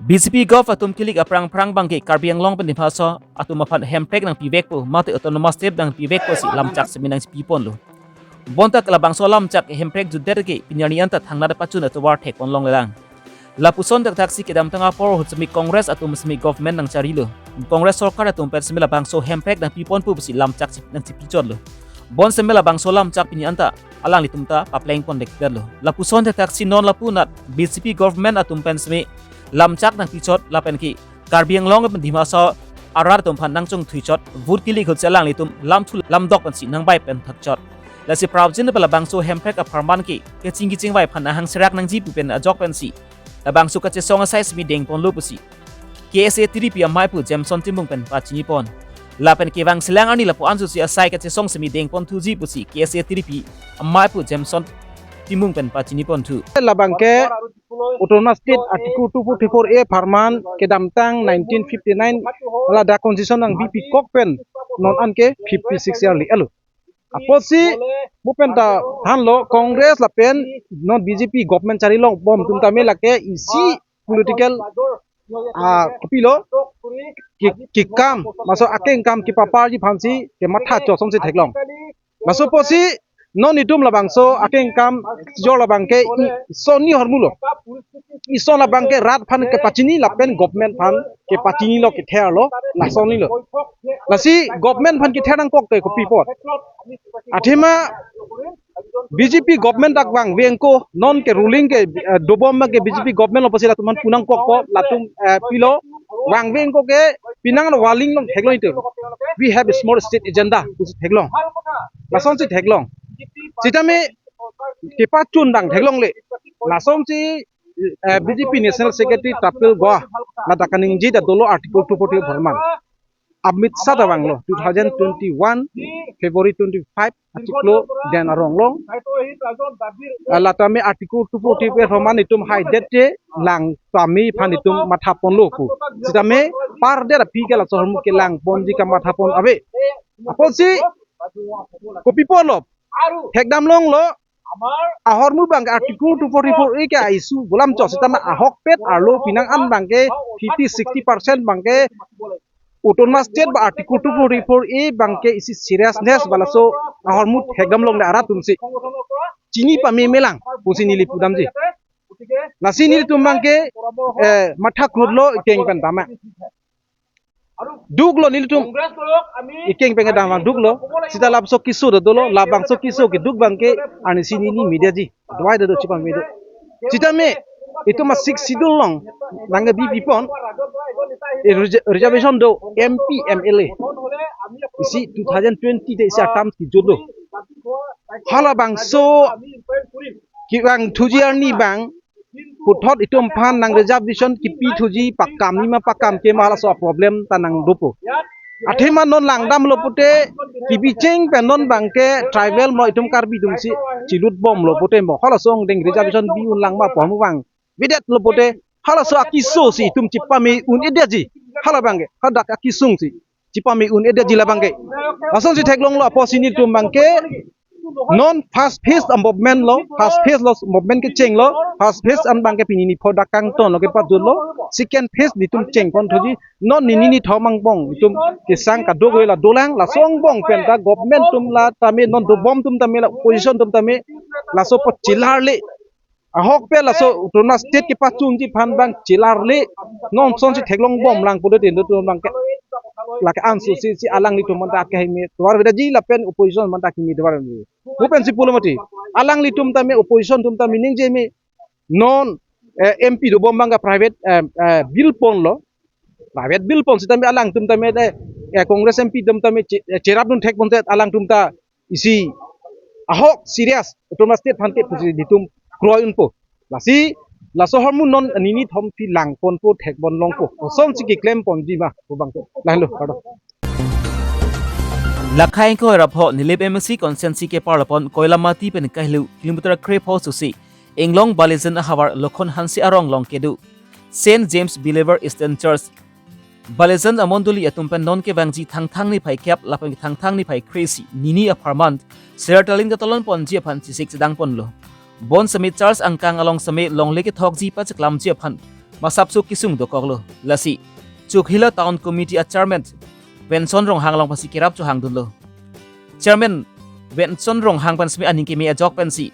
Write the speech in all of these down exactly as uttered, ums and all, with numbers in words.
B J P govt atum kilik aphrang phrang abangke Karbi Anglong pen Dima Hasao atum aphan hemprek nangpivekpo mate autonomous state nangpivekpo si lamchak semi nangchipiponlo. Bonta ke labangso lamchak hemprek jutdet ke pini arni anta thangnat pachun atovar thekponlonglelang. Lapuson thakthak si kedamtang apor ahut semi Congress atum semi government nangcharilo. Congress sorkar atum pen semi labangso hemprek nangpiponpo pusi lamchak si nangchipichotlo. Bon semi labangso lamchak pini anta alanglitum ta paplengpon dekdetlo. Lapuson thakthak si non lapu anat B J P government atum pen semi lamchak nangpichot lapen ke Karbi Anglong pen Dima Hasao arat atum aphan nangchongthuichot, vote kilik ahut si alanglitum lamthu lamdok pensi nangbai pen thakchot. Lasi prapjin pen labangso hemprek apharman ke kachingki chingvai aphan ahang serak nangji pu pen ajok pensi labangso kachesong asai semi dengponlo pusi K S A T D P amei apu Jameson Timung pen pachinipon. Lapen kevang selang arni lapu-an susi asai kachesong semi dengponthuji pusi K S A T D P amei apu Jameson Timung pen pachiniponthu. Labangke Autonomous State Article two forty-four A apharman kedamtang nineteen fifty-nine ladak constitution nangpipikok pen non anke fifty-six year li-etlo. Apotsi mo pen ta thanlo Congress lapen non B J P government charilongbom atum tame lake isi political, ah, kopilo, ki, kekam, laso akengkam kepaparji aphansi kematha chot asonsi theklong. Laso apotsi non itum labangso akengkam jor labangke i sonni ahormulo. Ison abang ke rat aphan kepachini lapen government aphan kepachinilo, ketherlo, lasonilo. Lasi government aphan kether nangkok te kopi apot? Athema B J P government dak vangve angko, non ke ruling ke, eh, dobom ke B J P government lo pusi latum aphan pu nangkokpo, latum, eh, pilo, vangve angko ke penang lo warning long theklong itum. We have a small state agenda pusi theklong. Lasonsi theklong. Sitame kepachun dang theklongle. Lasonsi, eh, B J P National Secretary Tapil Goa ladak kaningje ta dolo Article two forty-four apharman. Amit Shah ta vanglo two thousand twenty-one February twenty-five achiklo den arong long. Ah, latame Article two forty-four apharman itum haidet te lang pame aphan itum mathaponlo pu. Sitame pardet aphi ke laso ahormu kelangponji kamathapon ave. Apotsi kopi apotlo? Thekdam longlo, ahormu abang ke Article two forty-four A ke a-issue bolamchot, sitame ahokpet arlo penang an abang ke fifty sixty percent abang ke Autonomous State ba Article two forty-four A abang ke isi seriousness ba laso ahormu thekdam longle arat atumsi. Chini pame melang pusi neli pudamji. Lasi nelitum abang ke, eh, matha krutlo ikeng pen tama. Duklo nelitum ikeng pen kedam abang duklo. Sita labangso keso do dolo, labangso keso keduk abang ke arnisi neli media ji. Duai do do chipame do. Sitame itum a-Sixth Schedule along nangkebi pipon, eh, reser-, reservation do M P, M L A. Isi two thousand twenty te isi a-term kejut do. Halabangso kevang thuji arni abang puthot itum aphan nang reservation kipi thuji, pakam ni ma pakam ke ma, halaso a-problem ta nangdopo. Athema non langdamlo pute, kibi cheng pen non abang ke tribal mo itum Karbi atumsi chelutbomlo pute mo, halaso angdeng reservation bi-un lang ma pu ahormu vangvedetlo pute, halaso akesosi itum chipame un-edetji. Hala abang ke hadak akesungsi chipame un-edetji labang ke. Lasonsi theklonglo, apotsi nelitum abang ke non first phase a-movement lo, first phase lo movement kechenglo, first phase an abang ke pini ni phodak kangton lo kepajutlo, second phase nelitum chengpon thuji, non nini nithom angbong itum kesang kadokave la dolang, laso angbong pen ta government atum la tame, non dobom atum tame, la opposition atum tame, laso apot chelarle. Ahokpet laso Autonomous State kepachunji aphan abang chelarle, non lasonsi theklongbom lang pute tendo atum abang ke. Lake anso si, si alanglitum aphanta keme tovar vedaji lapen opposition aphanta keme tovar vedaji. Mo pensi pulo mati. Alanglitum tame, opposition atum tame ningje me, non, eh, M P dobom abang ke private, eh, eh, bill ponlo. Private bill pon sitame alangtum tame de, eh, Congress M P atum tame che-, eh, cherapdun thekponte, alangtum ta isi ahok serious Autonomous State aphan ke pusi nelitum kroi unpo. Lasi laso ahormu non nini nithom aphi langponpo, thekpon longpo. Kosonsi keklemponji ma pu abang ke. Lahenlo, kardom. Lakhai ingkoi ra pho Nilip M A C constituency kepar-lo pon Koilamati pen kahelo kilometer krepho susi Inglong Balijan ahavar Lokhon Hanse arong along kedo Saint James Believer Eastern Church Balijan amondoli atum pen non kevangji Thangthang niphai kep lapen Thangthang niphai kre-isi nini apharman Sir Talin katalon ponji aphan chesik chedang ponlo. Bonseme church angkang along seme longle kethokji pacheklamji aphan masapso kesung dokoklo. Lasi Chokihola Town Committee a chairman Benson Ronghang along pensi kerap chohangdunlo. Chairman Benson Ronghang pen seme aning keme ajok pensi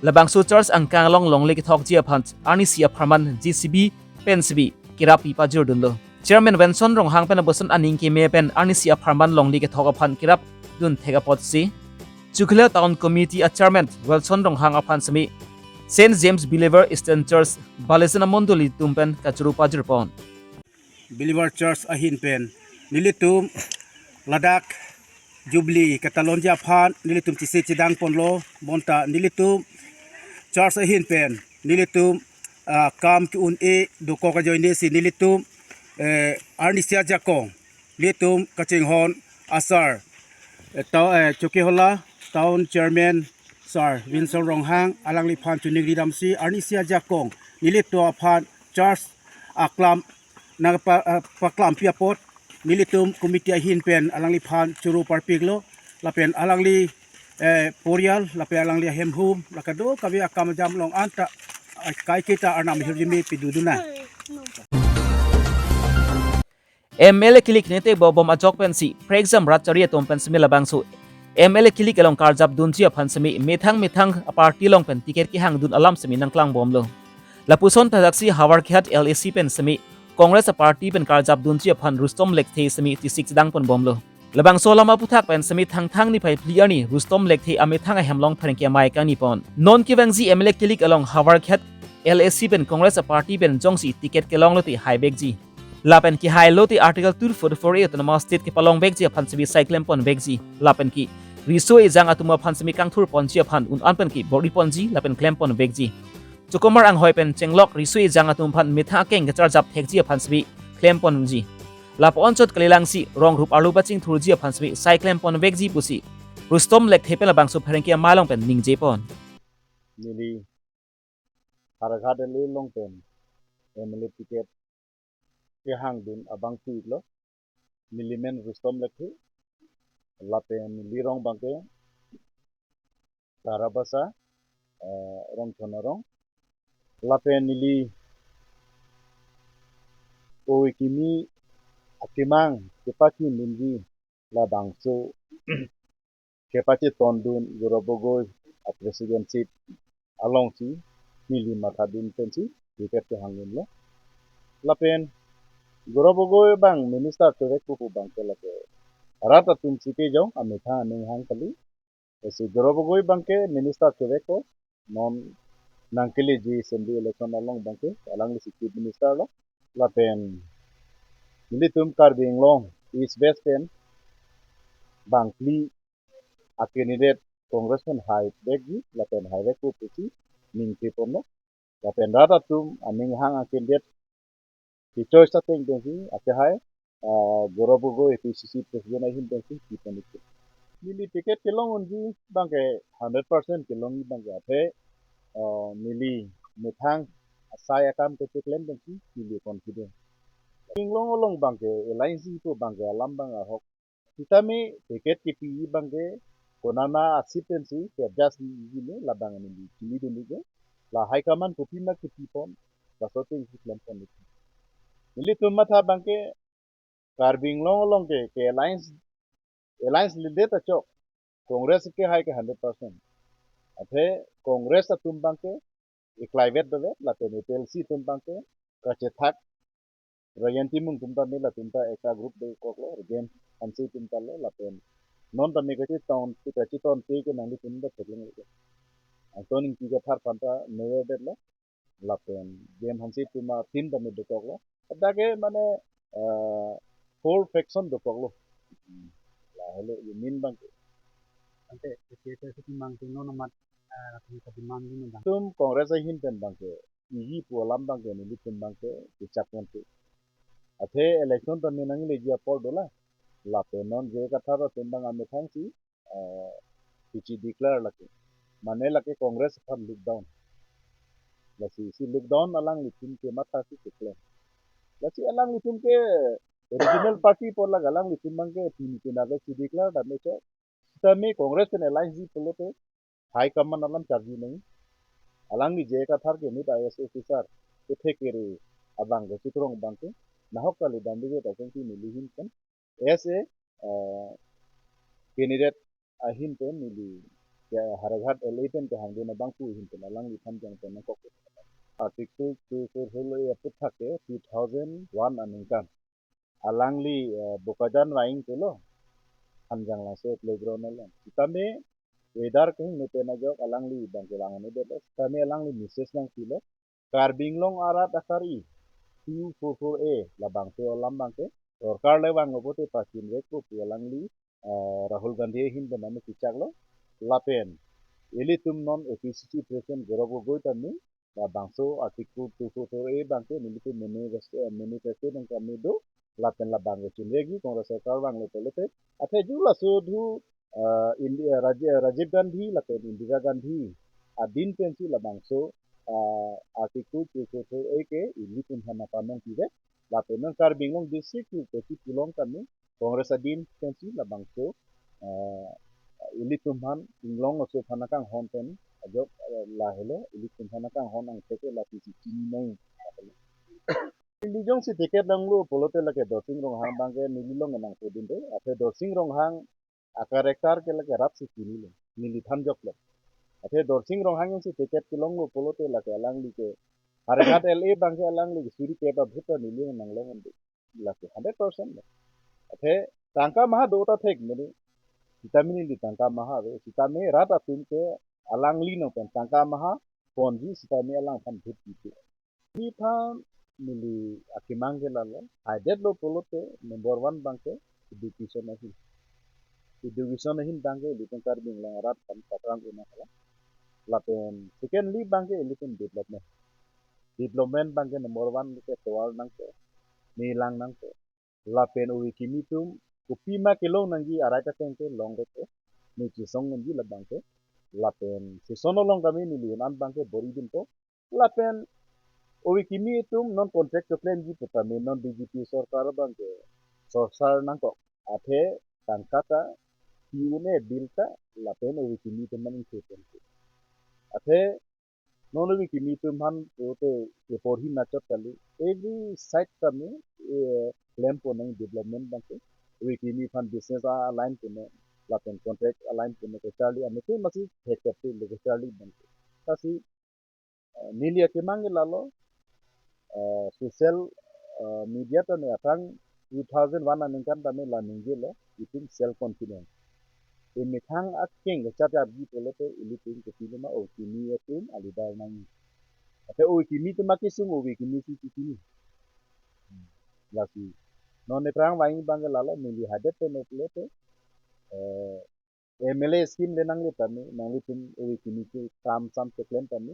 labangso church angkang along longle kethokji aphan arnisi apharman J C B pen seme kerap pi pajurdunlo. Chairman Benson Ronghang pen abuson aning keme pen arnisi apharman longle kethok aphan kerapdun thek apotsi Chokihola Town Committee a chairman Wilson Ronghang aphan seme Saint James Believer Eastern Church Balijan amondoli atum pen kachoro pajur pon. Believer Church ahin pen nelitum ladak Jubilee katalonji aphan nelitum chesik chedang ponlo, bonta nelitum church ahin pen nelitum, ah, kam ke-un-e dokok ajoine si nelitum, eh, arnisi ajakong nelitum kachinghon asar, eh, ta-, eh, Chokihola Town Chairman Sir Benson Ronghang alangliphan choningri damsi arnisi ajakong nelitum aphan church aklam nangpa-, ah, paklampi apot nelitum committee ahin pen alangliphan choro parpiklo lapen alangli, eh, porial lapen alangli ahemhum la kadokave akam ajam along anta, ah, kaiketa arnam ahirjume pidundunang. M L A kilik nete bobom ajok pensi Prekjam Ratchari atum pen seme labangso M L A kilik along karjapdunji aphan seme methang methang a party along pen ticket kehangdun alam seme nangklangbomlo. Lapuson thakthak si Howraghat L A C pen semi Congress a party pen karjap dunji aphan Rustom Lekthe semi tisik chedang pon bomlo. Labangso alam aputhak pen semi Thangthang niphai phli arni Rustom Lekthe amethang ahem along pherangke amei kangni pon. Non kevangji M L A kilik along Howraghat L A C pen Congress a party pen jongsi ticket kelong lote haivekji. Lapen kehai lote Article two forty-four A Autonomous State kepalong vekji aphan semi sai klem pon vekji. Lapen ke riso ejang atum aphan semi kangthur ponji aphan un-an pen ke bor-i ponji lapen klem pon vekji. Chokomar anghoi pen chenglok riso ejang atum aphan methang akeng kacharjap thekji aphan semi klem ponji. Lapu-an chot kalilang si rong rup arlo pachingthurji aphan semi sai klem pon vekji pusi Rustom Lekthe pen labangso pherangke amei along pen ningje pon. Neli Howraghat L A along pen M L A ticket kehang dun abang pu-iklo. Neli men Rustom Lekthe. Lapen neli rong abangke Tarabasa, eh, Rongthon arong. Lapen neli o kimi akemang kepakin dunji labangso kepacheton dun Gaurav Gogoi a presidentship alongsi neli matha dun pensi ticket kehang dunlo. Lapen Gaurav Gogoi abang minister kevek pupu abangke lake rat atum si kejong amethang aning hang kali. Lasi Gaurav Gogoi abangke minister kevek ko non nangkeleji assembly election along abangke alangli si chief minister lo. Lapen nelitum Karbi Anglong East West pen bang phli a candidate Congress pen haivekji lapen haivek pu pusi ningje ponlo. Lapen rat atum aning hang a candidate ke choice ateng pensi akehai, ah, Gaurav Gogoi A P C C president ahin pensi pi pon-ik. Neli ticket kelong unji abangke hundred percent kelongji abangke athe, ah, neli methang asai akam kecheklem pensi neli confident. Inglong along abangke alliance pu abangke alam abang ahok. Sitame ticket kepi abangke konana a seat pensi ke-adjust ji ne labang neli chini dun-ik ke. La high command kopi ma kepi pon, laso ateng si klem pon-ik. Nelitum matha abangke Karbi Anglong along ke, ke alliance, alliance leader ta chok. Congress kehai ke hundred percent. Athe Congress atum abangke iklaivet dovet lapen A P L C atum abangke kachethak Rayan Timung atum tame latum ta ekta group dokoklo, Regen Hanse atum ta lo lapen non tame kacheton, kachetonte ke nanglitum ta theklonglo. Angton Ingti Kathar aphan ta newedetlo lapen Regen Hanse atum a team tame dokoklo. Adake mane, eh, four faction dokoklo. Hmm. Lahelo ye min abangke. Ante, ante, ante, ante, mang tung non amat, ah, tung ka demand dun abang. Tum Congress ahin pen abangke iji pu alam abangke nelitum abangke kechak ponte. Athe election tame nangleji apor dolang. Lapen non J I Kathar atum abang amethang si, eh, kechi declare lake. Mane lake Congress aphan look down. Lasi si look down alanglitum kematha si keklem. Lasi alanglitum ke regional party apor lake alanglitum abangke pini pina kechi declare tame chok. Sitame Congress pen alliance ji pulote high command alam charji nang. Alangli J I Kathar ke inut I A S officer kethe kere abang ke chikrong abangke nahok kali damde ta kengsi neli ahin pen as a, eh, candidate ahin pen neli ya Howraghat L A pen kehang dun abang pu ahin pen alangliphan jang pen nangkok. Article two forty-four A aputhak ke two thousand one aningkan alangli, eh, Bokajan Vaing pulo Hanjanglangso playground along. Sitame weather kehingno pen ajok alangli abangke vang-un-edetlo. Sitame alangli message nangpilo. Karbi Anglong arat akari two forty-four A labangso alam abangke sorkar le vanglo pote pachinvekpo pu alangli, eh, Rahul Gandhi ahin pen name kechaklo. Lapen ilitum non A P C C president Gaurav Gogoi tame labangso Article two forty-four A abangke nelitum manifest-, eh, manifesto nangkame do, lapen labangke chinvekji Congress sorkar vanglo pulote. Athe ju laso dhu, eh, Indi-, eh, Raji-, eh, Rajiv Gandhi lapen Indira Gandhi adin pensi labangso, eh, Article two forty-four A ke ilitum aphan nangpanong pivek. Lapen non Karbi Anglong district ke kepilong tame Congress adin pensi labangso, eh, ilitum aphan Inglong aso aphan nangkanghon pen ajok, eh, lahelo ilitum aphan nangkanghon angthek ke la P C chini nang. Neli jongsi ticket longlo pulote lake Dorsing Ronghang abangke neli along nangpudunde. Athe Dorsing Ronghang a character ke lake rapsi chinilo. Neli thanjoklo. Athe Dorsing Ronghang jongsi ticket kelonglo pulote lake alangli ke Howraghat L A abangke alangli suri kep a-vote ta neli nanglong andi. Lasi hundred percent lo. Athe tangka maha do ta thek mene. Sitame neli tangka maha ave. Sitame rat atum ke alangli nangpen tangka maha ponji sitame alangphan vote pipe. Nephan neli akemang ke lalo. Haidetlo pulote number one abangke education ahin. Education ahin abangke ilitum Karbi Anglong arat aphan patrang una hala. Lapen secondly abangke ilitum development. Development abangke number one ke tovar nangpo, ne lang nangpo. Lapen ove kimi atum kopima kelong nangji arai ta tengke long reke, ne chesong nangji labangke. Lapen season along kami neli un-an abangke bor-i dunpo. Lapen ove kimi atum non contract choklemji pu tame non B J P sorkar abangke sorsar nangkok. Athe tangka ta pi un-e bill ta lapen ove kimi atum man ingse pen. Athe non ove kimi atum aphan pulote eporhi nachot kali. Every side tame, eh, klempo nang development abangke. Ove kimi aphan business a-line pune, lapen contract a-line pune kacharli, amete masi hekep le kacharli abangke. Lasi, eh, neli akemang ke lalo, eh, social, eh, media tame aphrang two thousand one aningkan tame la ningjelo, itum self confidence. Emethang akeng kacharjapji pulote ilitum kopiloma ove kimi atum a-leader nang. Athe ove kimi atum akesung ove kimi si kimi. Lasi non ephrang vangji abangke lalo, neli hadet pen pulote, eh, M L A scheme le nangle tame, nanglitum ove kimi ke kam sam choklem tame,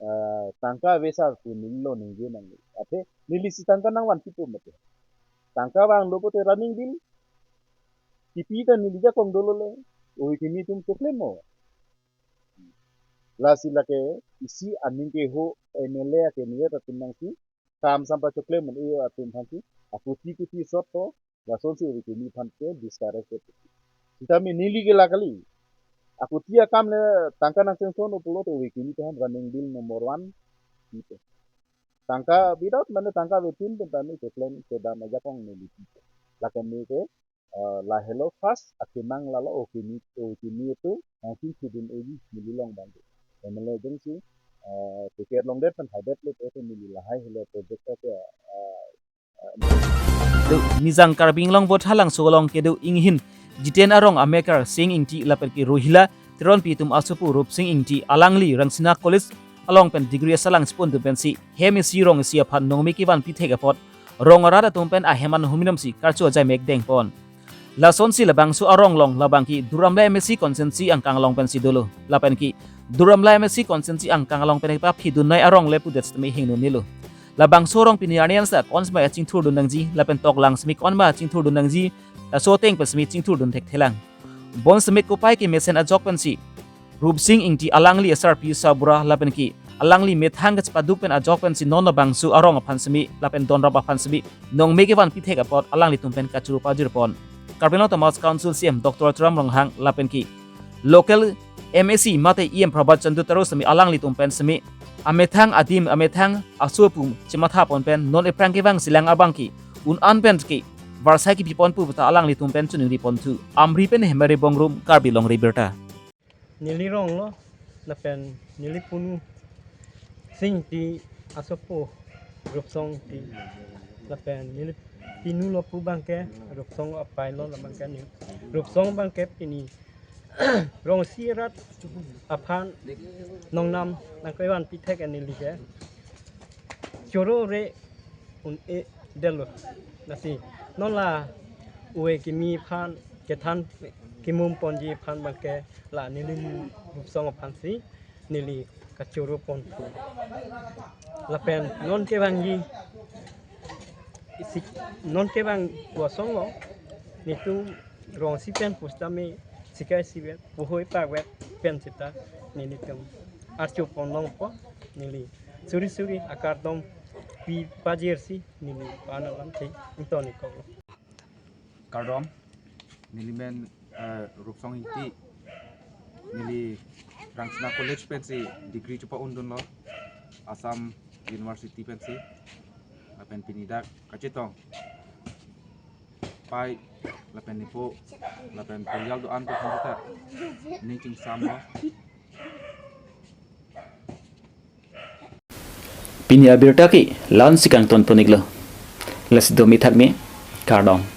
eh, tangka ave sar pu neli lo ningje nangji. Athe neli si tangka nangvanpipo mate. Tangka vanglo pulote running bill kipi ta neli ajakong dolo le, ove kimi atum choklem mo. Lasi lake isi aning keho M L A akemi atum nangsi kam sam pachoklem un-e atum aphansi akuti kuti sot to, lasonsi ove kimi aphan ke discourage ke. Sitame neli ke la kali. Akuti akam le tangka nangchengson pulote ove kimi aphan running bill number one pipe. Tangka without mane tangka avetin pen tame choklem kedam ajakong neli pipe. Lake neli ke, eh, lahelo first akemang lalo ove kimi, ove kimi atum nangchingthudun-eji neli along abangke. M L A jongsi, eh, ticket longdet pen haidetlo pulote neli lahai helo project ke, eh, eh, Do Nijang Karbi Anglong Vote Halangso along kedo inghin Jiten arong amekar Sing Ingti lapen ke Rohila Teronpi atum asopo Rupsing Ingti alangli Rangsina College along pen degree asalang chepondun pensi hem isi rong isi aphan nongme kevanpi thek apot rong arat atum pen ahem an huminam si karcho ajai mek dengpon. Lasonsi labangso arong along labangke Duar Amla M A C constituency angkang along pensi dolo. Lapen ke Duar Amla M A C constituency angkang along pen paphidun nai arong le pudet sitame hingno nilo. Labangso arong pini arni ansa konsmai achingthurdun nangji, lapen toklang simi konma achingthurdun nangji, laso ateng pen simi chingthurdun thekthelang. Bonsitame kopai kemesen ajok pensi Rupsing Ingti alangli asarpi sabura lapen ke alangli methang kachepaduk pen ajok pensi non labangso arong aphan simi lapen donrap aphan simi nongme kevanpi thek apot alanglitum pen kachoro pajirpon. Karbi Anglong Autonomous Council C E M Doctor Tuliram Ronghang lapen ke local M A C mate E M Prabhat Chandra Taro simi alanglitum pen simi amethang adim amethang aso apu chemathapon pen non ephrang kevang silang abangke un-an pen ke varsai kipipon pu ta alanglitum pen choningriponthu. Amri pen Hemari Bongrung, Karbi Longri Abirta. Neli rong lo, lapen neli punu Sing Ingti asopo Rupsong Ingti, lapen neli pinu lo pu abangke Rupsong apai lo, labangke ni Rupsong abangke pini rong isi arat aphan nongnam nangkevanpi thek neli ke choro re un-e detlo. Lasi non la ove kimi aphan kethan kimum ponji aphan abangke la neli Rupsong aphansi neli kachoro pon. Lapen non kevangji isi, non kevang kosong lo, netum rong isi pen pusitame sikai isi vet, puhoi pak vet pen seta nelitum archo pon longpo, neli suri suri akardom pi pajirsi neli pan alam te ington-ikok lo. Kardom, neli men, eh, Rupsong Ingti, neli Rangsina College pensi degree chepa-undunlo, Assam University pensi, lapen pini dak kachetong pai, lapen nepo, lapen porial do-an ko khan ta ning chingsamlo. Pini abirta ke la-ansi kangton pon-iklo. Lasi do mithak me, kardom.